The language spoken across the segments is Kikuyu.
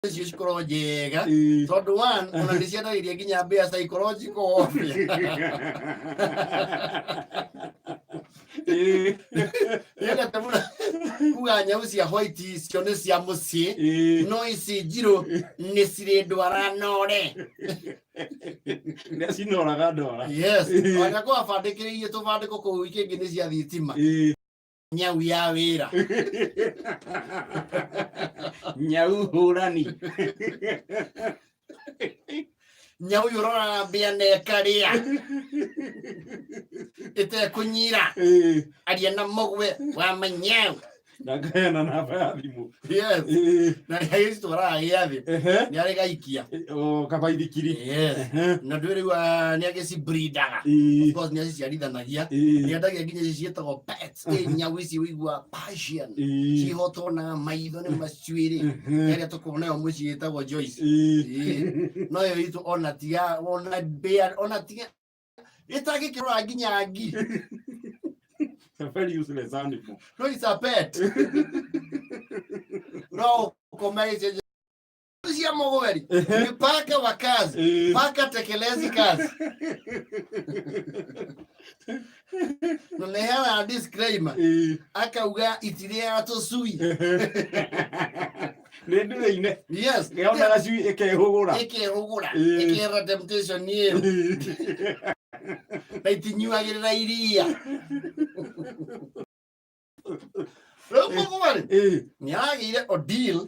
Icio cikorwo njega tondũ one ona nĩ ciendagĩria nginya mbĩa psychological warfare. Yendete mũno kuga nyau cia white icio nĩ cia mũciĩ, no ici njirũ nĩ cirĩ ndwara nore. Nĩ acinoraga ndwara. Yes, ona kwa bandĩkĩrĩirie tũbandĩko kũu ikĩngĩ nĩ cia thitima. Nyau ya wĩra. Nyau hũrani. Nyau yũroraga mbĩa na ĩkarĩa ĩtekũnyira. Aria na mũgwe wa manyau. Na ngaheana namba ya thimũ. Yes. Na nĩ agĩcitwaraga gĩathĩ. Nĩ arĩ gaikia. O kabaithikiri. Yes. Na ndwĩ rĩu nĩ agĩcibreedaga. Of course nĩ aciciarithanagia. Nĩ endagia nginya ici ciĩtagwo pets. Ĩ nyau ici ũigua Persian. Cihotwo na maitho nĩ macuĩrĩ. Ĩrĩa tũkoragwo nayo mũciĩ ĩtagwo Joyce. No ĩyo itũ ona tiga ona mbĩa ona tiga ĩtangĩkĩrora nginya ngi. It's a very useless animal. No, it's a pet. No ũkome gĩcenje cia mũgweri ni paka wa kazi. Paka tekelezi kazi na neheana disclaimer. Akauga itirĩaga tũcui. Nĩ ndurĩine. Yes. Yona gacui ĩkehũgũra. Ĩkehũgũra. Ĩkera temptation ĩyo na itinyuagĩrĩra iria. Rĩu mũgwari nĩ aragĩire ordeal,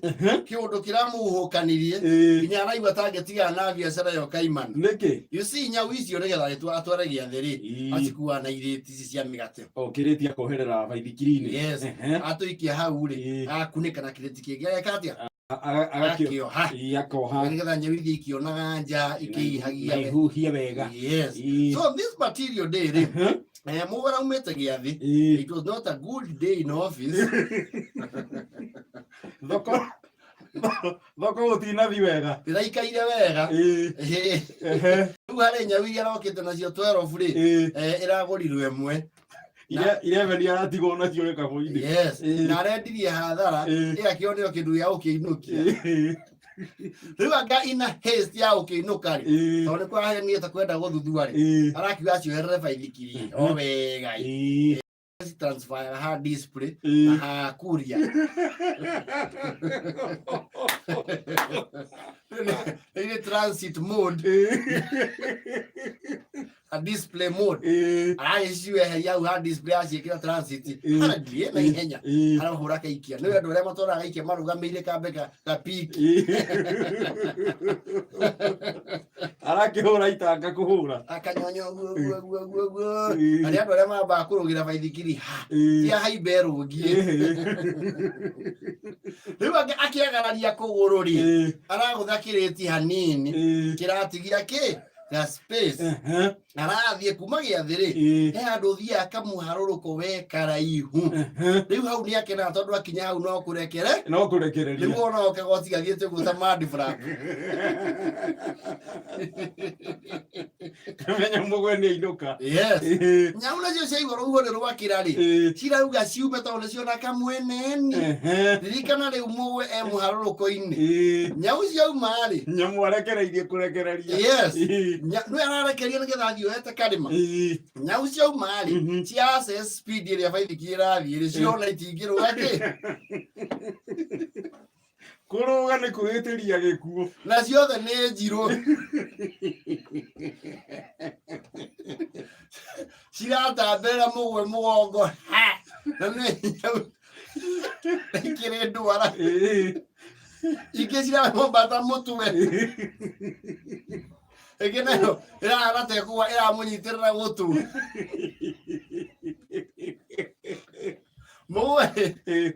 kĩũndũ kĩramũhuhũkanirie nginya araigua tangĩtigana na biacara ĩyo kaimana. Nĩkĩ? You see, nyau icio nĩgetha atware gĩathĩ rĩ, acikuaga na irĩti ici cia mĩgate. O kĩrĩti akoherera baithikiri-inĩ. Yes. Atũikia hau rĩ, agakunĩka na kĩrĩti kĩngĩ, ageka atĩa? Agakĩoha. Akoha. Nĩgetha nyau ithiĩ ikĩonaga nja ikĩihagia. Na ihuhie wega. Yes. So this material day rĩ, mũgũra umĩte gĩathĩ. It was not a good day in office. Thoko thoko gũtinathi wega. Ndĩraikaire wega. Rĩu harĩ nyau iria arokĩte nacio 12 rĩ, ĩragũrirwo ĩmwe. 11 aratigwo nacio gĩkabũ-inĩ. Yes. Na arendirie hathara. Ĩgakĩoneo kĩndũ gĩa gũkĩinũkia. Rĩu anga ina haste ya gũkĩinũka rĩ, tondũ nĩ kũrahenire ta kwenda gũthuthua rĩ, arakiuga acioherere baithikiri o wega. Transfer ha display na ha kuria ĩrĩ transit mode na display mode. Aragĩciweheria hau ha display aciĩkĩra transit arathiĩ na ihenya. Arahũra kaikia nĩ andũ arĩa matwaraga gaikia marũgamĩire kambe ka piki. Arakĩhũra itanga kũhũra. Akanyonyo guo guo guo guo guo. Arĩa andũ arĩa mambaga kũrũgĩra baithikiri ha cia haimba ĩrũngiĩ. Rĩu akĩagararia kũgũrũ rĩ, aragũtha kĩrĩti hanini. Kĩratigia kĩ ga space. Arathiĩ kuma gĩathĩ rĩ, he handũ ũthiaga kamũharũrũko we karaihu. Rĩu hau nĩ akenaga tondũ akinya hau no kũrekere. No kũrekereria. Rĩu ona kagoti gathiĩte ũguo ta mud flap. Kamenya mũgwe nĩ ainũka. Yes. Nyau nacio ciaigua rũhuho nĩ rwakĩra rĩ, cirauga ciume tondũ nĩciona kamweneni. Ririkana rĩu mũgwe e mũharũrũko-inĩ. Nyau ciauma rĩ, nyamũ arekereirie kũrekereria. Yes. Nĩwe ararekeria nĩgetha athiĩ ohete karĩma. Nyau ciauma rĩ, cia access speed ĩrĩa baithikiri ĩrathiĩ rĩ, ciona itingĩrũga kĩ. Kũrũga nĩ kwĩĩtĩria gĩkuũ. Na ciothe nĩ njirũ ciratambĩrĩra mũgwe mũgongo ha na nĩ nyau ikĩrĩ ndwara. Ingĩ ciramũmbata mũtwe, ĩngĩ nayo ĩrahana ta ĩkũgwa ĩramũnyitĩrĩra gũtũ mũgwe.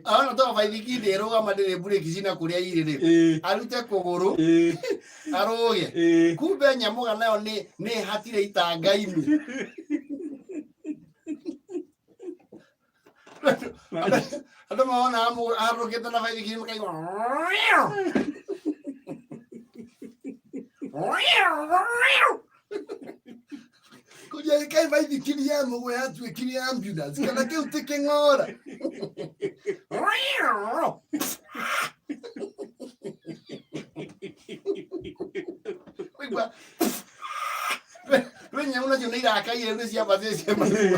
Arona to baithikiri ndĩrũgama ndĩrĩ mburĩki cina kũrĩa irĩ rĩ, arute kũgũrũ arũge. Kumbe nyamũga nayo nĩ hatire itanga-inĩ. Andũ monaga mũgwe aharũkĩte na baithikiri makaigua kũria kai baithikiri ya mũgwe yatuĩkire ambulance kana kĩu ti kĩng'ora. Ũraigua rwĩ nyau nacio nĩ irakaire nĩ ciambathĩcie marigũ.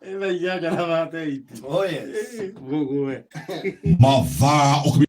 Ĩthaa inyanya na thate iti. Oh yes. Mũgwe. Mathaa ũkĩ